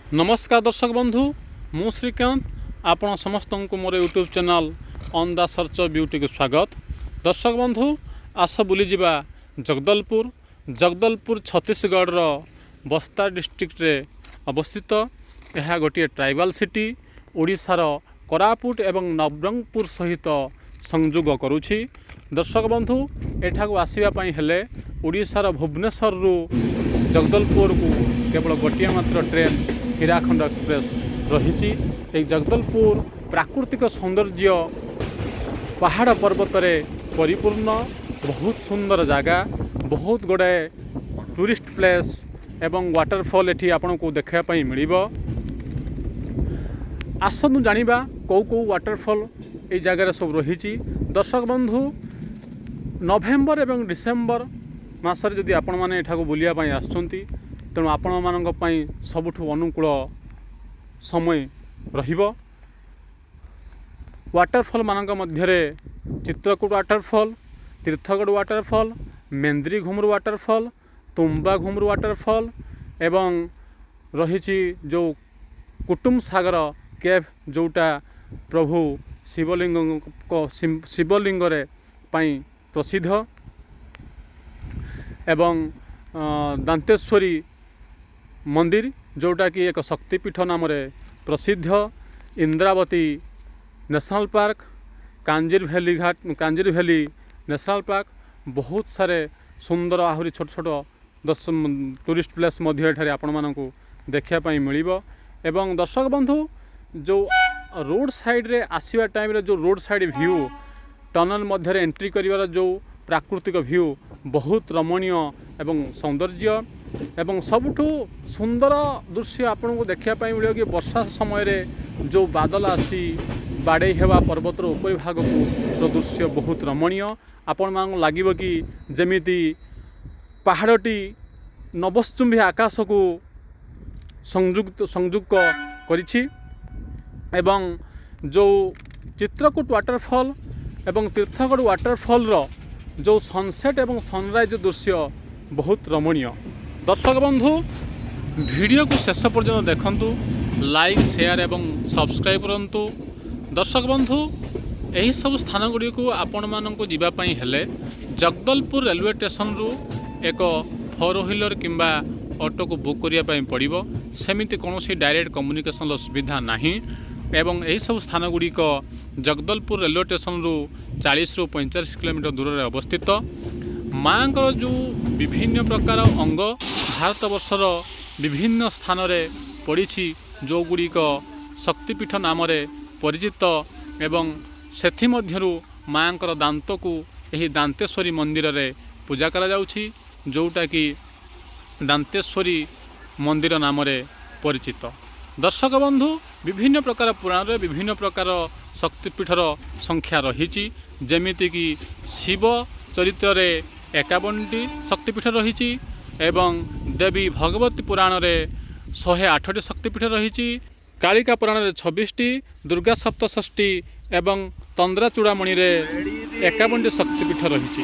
ନମସ୍କାର ଦର୍ଶକ ବନ୍ଧୁ, ମୁଁ ଶ୍ରୀକାନ୍ତ। ଆପଣ ସମସ୍ତଙ୍କୁ ମୋର YouTube channel on the search ବ୍ୟୁଟିକୁ ସ୍ୱାଗତ। ଦର୍ଶକ ବନ୍ଧୁ, ଆସ ବୁଲିଯିବା ଜଗଦଲପୁର। ଜଗଦଲପୁର ଛତିଶଗଡ଼ର ବସ୍ତା ଡିଷ୍ଟ୍ରିକ୍ଟରେ ଅବସ୍ଥିତ। ଏହା ଗୋଟିଏ ଟ୍ରାଇବାଲ୍ ସିଟି। ଓଡ଼ିଶାର କୋରାପୁଟ ଏବଂ ନବରଙ୍ଗପୁର ସହିତ ସଂଯୋଗ କରୁଛି। ଦର୍ଶକ ବନ୍ଧୁ, ଏଠାକୁ ଆସିବା ପାଇଁ ହେଲେ ଓଡ଼ିଶାର ଭୁବନେଶ୍ୱରରୁ ଜଗଦଲପୁରକୁ କେବଳ ଗୋଟିଏ ମାତ୍ର ଟ୍ରେନ୍ ହୀରାଖଣ୍ଡ ଏକ୍ସପ୍ରେସ୍ ରହିଛି। ଏହି ଜଗଦଲପୁର ପ୍ରାକୃତିକ ସୌନ୍ଦର୍ଯ୍ୟ, ପାହାଡ଼ ପର୍ବତରେ ପରିପୂର୍ଣ୍ଣ, ବହୁତ ସୁନ୍ଦର ଜାଗା। ବହୁତ ଗୁଡ଼ାଏ ଟୁରିଷ୍ଟ ପ୍ଲେସ୍ ଏବଂ ୱାଟରଫଲ୍ ଏଠି ଆପଣଙ୍କୁ ଦେଖିବା ପାଇଁ ମିଳିବ। ଆସନ୍ତୁ ଜାଣିବା କେଉଁ କେଉଁ ୱାଟରଫଲ୍ ଏଇ ଜାଗାରେ ସବୁ ରହିଛି। ଦର୍ଶକ ବନ୍ଧୁ, ନଭେମ୍ବର ଏବଂ ଡିସେମ୍ବର ମାସରେ ଯଦି ଆପଣମାନେ ଏଠାକୁ ବୁଲିବା ପାଇଁ ଆସୁଛନ୍ତି, ତେଣୁ ଆପଣମାନଙ୍କ ପାଇଁ ସବୁଠୁ ଅନୁକୂଳ ସମୟ ରହିବ। ୱାଟରଫଲ୍ ମାନଙ୍କ ମଧ୍ୟରେ Chitrakoot waterfall, Tirthagarh waterfall, Mendri Ghumuru waterfall, Tumba Ghumuru waterfall ଏବଂ ରହିଛି ଯେଉଁ କୁଟୁମ ସାଗର କେଭ୍, ଯେଉଁଟା ପ୍ରଭୁ ଶିବଲିଙ୍ଗଙ୍କ ଶିବଲିଙ୍ଗରେ ପାଇଁ ପ୍ରସିଦ୍ଧ ଏବଂ ଦାନ୍ତେଶ୍ୱରୀ ମନ୍ଦିର, ଯେଉଁଟାକି ଏକ ଶକ୍ତିପୀଠ ନାମରେ ପ୍ରସିଦ୍ଧ, ଇନ୍ଦ୍ରାବତୀ ନ୍ୟାସନାଲ୍ ପାର୍କ, କାଞ୍ଜିର ଭ୍ୟାଲି ଘାଟ, କାଞ୍ଜିର ଭ୍ୟାଲି ନ୍ୟାସନାଲ୍ ପାର୍କ, ବହୁତ ସାରେ ସୁନ୍ଦର ଆହୁରି ଛୋଟ ଛୋଟ ଦର୍ଶ ଟୁରିଷ୍ଟ ପ୍ଲେସ୍ ମଧ୍ୟ ଏଠାରେ ଆପଣମାନଙ୍କୁ ଦେଖିବା ପାଇଁ ମିଳିବ। ଏବଂ ଦର୍ଶକ ବନ୍ଧୁ, ଯେଉଁ ରୋଡ଼ ସାଇଡ଼ରେ ଆସିବା ଟାଇମ୍ରେ ଯେଉଁ ରୋଡ଼ ସାଇଡ଼୍ ଭ୍ୟୁ, ଟନଲ୍ ମଧ୍ୟରେ ଏଣ୍ଟ୍ରି କରିବାର ଯେଉଁ ପ୍ରାକୃତିକ ଭ୍ୟୁ ବହୁତ ରମଣୀୟ ଏବଂ ସୌନ୍ଦର୍ଯ୍ୟ। ଏବଂ ସବୁଠୁ ସୁନ୍ଦର ଦୃଶ୍ୟ ଆପଣଙ୍କୁ ଦେଖିବା ପାଇଁ ମିଳିବ କି ବର୍ଷା ସମୟରେ ଯେଉଁ ବାଦଲ ଆସି ବାଡ଼େଇ ହେବା ପର୍ବତର ଉପରି ଭାଗକୁ ର ଦୃଶ୍ୟ ବହୁତ ରମଣୀୟ। ଆପଣମାନଙ୍କୁ ଲାଗିବ କି ଯେମିତି ପାହାଡ଼ଟି ନଭଶ୍ଚୁମ୍ବୀ ଆକାଶକୁ ସଂଯୁକ୍ତ କରିଛି। ଏବଂ ଯେଉଁ ଚିତ୍ରକୂଟ ୱାଟରଫଲ୍ ଏବଂ ତୀର୍ଥଗଡ଼ ୱାଟରଫଲ୍ର ଯେଉଁ ସନସେଟ୍ ଏବଂ ସନରାଇଜ୍ ଦୃଶ୍ୟ ବହୁତ ରମଣୀୟ। ଦର୍ଶକ ବନ୍ଧୁ, ଭିଡ଼ିଓକୁ ଶେଷ ପର୍ଯ୍ୟନ୍ତ ଦେଖନ୍ତୁ, ଲାଇକ୍, ସେୟାର ଏବଂ ସବସ୍କ୍ରାଇବ୍ କରନ୍ତୁ। ଦର୍ଶକ ବନ୍ଧୁ, ଏହିସବୁ ସ୍ଥାନ ଗୁଡ଼ିକୁ ଆପଣମାନଙ୍କୁ ଯିବା ପାଇଁ ହେଲେ ଜଗଦଲପୁର ରେଲୱେ ଷ୍ଟେସନରୁ ଏକ ଫୋର୍ ହ୍ୱିଲର୍ କିମ୍ବା ଅଟୋକୁ ବୁକ୍ କରିବା ପାଇଁ ପଡ଼ିବ। ସେମିତି କୌଣସି ଡାଇରେକ୍ଟ କମ୍ୟୁନିକେସନର ସୁବିଧା ନାହିଁ। ଏବଂ ଏହିସବୁ ସ୍ଥାନ ଗୁଡ଼ିକ ଜଗଦଲପୁର ରେଲୱେ ଷ୍ଟେସନରୁ 40ରୁ 45 କିଲୋମିଟର ଦୂରରେ ଅବସ୍ଥିତ। ମାଆଙ୍କର ଯେଉଁ ବିଭିନ୍ନ ପ୍ରକାର ଅଙ୍ଗ ଭାରତବର୍ଷର ବିଭିନ୍ନ ସ୍ଥାନରେ ପଡ଼ିଛି, ଯେଉଁଗୁଡ଼ିକ ଶକ୍ତିପୀଠ ନାମରେ ପରିଚିତ ଏବଂ ସେଥିମଧ୍ୟରୁ ମାଆଙ୍କର ଦାନ୍ତକୁ ଏହି ଦାନ୍ତେଶ୍ୱରୀ ମନ୍ଦିରରେ ପୂଜା କରାଯାଉଛି, ଯେଉଁଟାକି ଦାନ୍ତେଶ୍ୱରୀ ମନ୍ଦିର ନାମରେ ପରିଚିତ। ଦର୍ଶକ ବନ୍ଧୁ, ବିଭିନ୍ନ ପ୍ରକାର ପୁରାଣରେ ବିଭିନ୍ନ ପ୍ରକାର ଶକ୍ତିପୀଠର ସଂଖ୍ୟା ରହିଛି। ଯେମିତିକି ଶିବ ଚରିତ୍ରରେ 51ଟି ଶକ୍ତିପୀଠ ରହିଛି ଏବଂ ଦେବୀ ଭଗବତୀ ପୁରାଣରେ 108ଟି ଶକ୍ତିପୀଠ ରହିଛି, କାଳିକା ପୁରାଣରେ 26ଟି, ଦୁର୍ଗା ସପ୍ତଷଷ୍ଠୀ ଏବଂ ତନ୍ଦ୍ରା ଚୂଡ଼ାମଣିରେ 51ଟି ଶକ୍ତିପୀଠ ରହିଛି।